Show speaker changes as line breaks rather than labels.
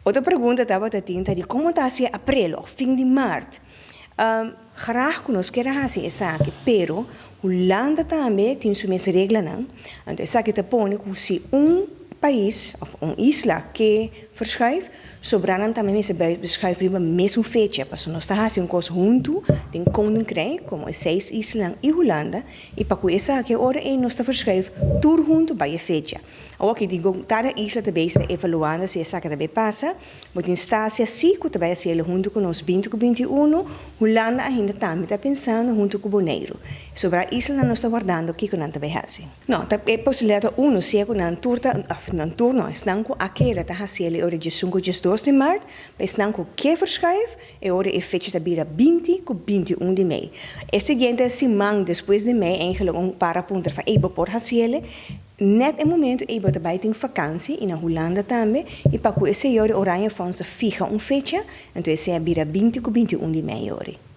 Otro pregunta tabata tin ta di kon ta hasi aprel òf fin di mart. Graag ku nos kier a hasi esaki, pero Hulanda tambe tin su mes reglanan. Anto esaki ta pone ku si un pais òf un isla ke verschuif, sobranan tambe mester beschuif riba mesun fecha, pasobra nos ta hasi un kos huntu den Koninkrijk komo e seis islanan i Hulanda, i pa ku esaki ora ei nos ta verschuif tur huntu bai e fecha. Awor ki digo, kada isla ta bezig ta evaluando si esaki ta bay pasa. Bo tin Stasia si ku ta bay hasiel huntu ku nos 20 ku 21, Hulanda ainda tambe ta pensando huntu ku Boneiru. Sobra islanan nos ta wardando kiko nan ta bay hasi. No, ta e posibilidat ta unu, sea ku nan tur ta, of nan tur no, esnan ku a keda ta hasiel e ora 11 ku 12 di mart, pa esnan ku ke verschuif, E ora e fecha ta bira 20 ku 21 di mei. E siguiente siman despues di mei eigenlijk un par a puntra van ey bo por hasiele? Net e momento ey bo ta bay tin vakantie y na Hulanda tambe y pa cu esey yori Oranje Fonds ta fiha un fecha, enton esey a bira 20 cu 21 di mei yori.